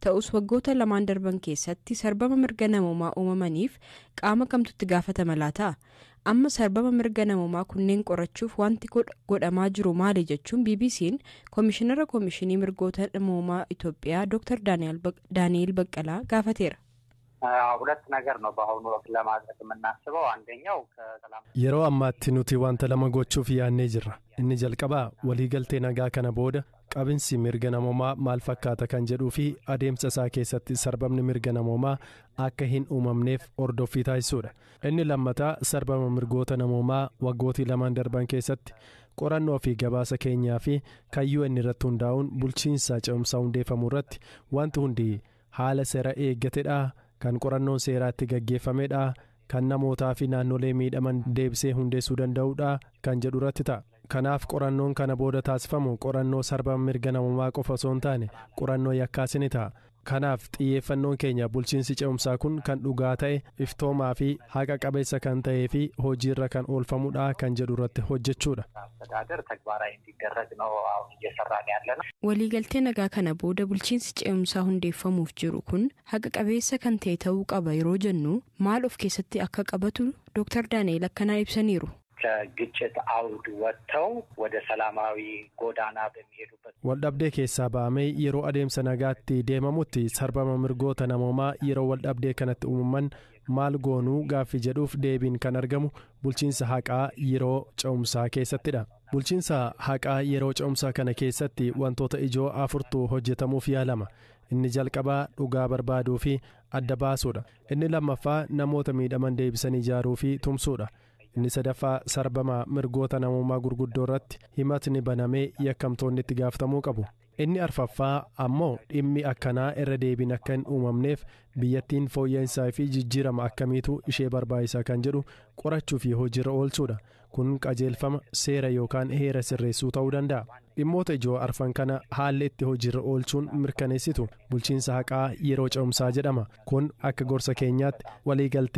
Ta'us waggoota lamaan darban keessatti sarbama mirga namoomaa uumamaniif qaama kamtutti gaafatama laata? Amma sarbama mirga namoomaa kunneen qorachuuf wanti godhamaa jiru maali jechuun BBC'n Komishinara Komishinii Mirgoota Namoomaa Itoophiyaa Dr. Daani'eel Baqqalaa gaafateera. ሁለት ነገር ነው በአሁኑ ወቅት ለማድረግ የምናስበው። አንደኛው ከሰላም Yeroo ammaatti nuti wanta lama gochuuf yaannee jirra. Inni jalqabaa waliigaltee nagaa kana booda qabinsi mirga namoomaa maal fakkaata kan jedhuu fi adeemsa isaa keessatti sarbamni mirga namoomaa akka hin uumamneef hordoffii taasisuudha. Inni lammataa sarbama mirgoota namoomaa waggootii lamaan darban keessatti qorannoo fi gabaasa keenyaa fi kayyuu inni irratti hundaa'uun bulchiinsa ce'umsaa hundeeffamuu irratti wanti hundi haala seera eeggatedha, kan qorannoon seeraatti gaggeeffamedha, kan namootaa fi naannolee miidhaman deebisee hundeessuu danda'udha kan jedhu irratti ta'a. Kanaaf qorannoon kana booda taasifamu qorannoo sarbama mirga namoomaa qofa osoo hin taane qorannoo yakkaas ni ta'a. Kanaaf xiyyeeffannoon keenya bulchiinsi ce'umsaa kun kan dhugaa ta'e, iftoomaa fi haqa qabeessa kan ta'ee fi hojiirra kan oolfamudha kan jedhu irratti hojjechuudha. አስተዳደር ተግባራዊ እንዲደረግ ነው አሁን እየሰራን ያለ ነው። Waliigaltee nagaa kana booda bulchiinsi ce'umsaa hundeeffamuuf jiru kun haqa qabeessa kan ta'e ta'uu qaba yeroo jennu maal of keessatti akka qabatu Dr. Daani'eel akkanaa ibsaniiru. ከግጭት አውድ ወጥተው ወደ ሰላማዊ ጎዳና በሚሄዱበት Waldhabdee keessaa ba'amee yeroo adeemsa nagaatti deemamutti sarbama mirgoota namoomaa yeroo waldhabdee kanatti uumaman maal goonuu gaaffii jedhuuf deebiin kan argamu bulchiinsa haqaa yeroo ce'umsaa keessattidha. Bulchiinsa haqaa yeroo ce'umsaa kana keessatti wantoota ijoo afurtu hojjetamuuf yaalama. Inni jalqabaa dhugaa barbaaduu fi adda baasuudha. Inni lammaffaa namoota miidhaman deebisanii ijaaruu fi tumsuudha. Inni sadaffaa sarbama mirgoota namoomaa gurguddoo irratti himatni banamee yakkamtoonni itti gaafatamuu qabu. Inni arfaffaa ammoo dhimmi akkanaa irra deebiin akka hin uumamneef biyyattiin fooyya'insaa fi jijjiirama akkamiitu ishee barbaachisaa kan jedhu qorachuu fi hojiirra oolchuudha. Kun qajeelfama seera yookaan heera sirreessuu ta'uu danda'a. Dhimmoota ijoo arfan kana haalli itti hojiirra oolchuun mirkaneessitu bulchiinsa haqaa yeroo ce'umsaa jedhama. Kun akka gorsa keenyaatti waliigaltee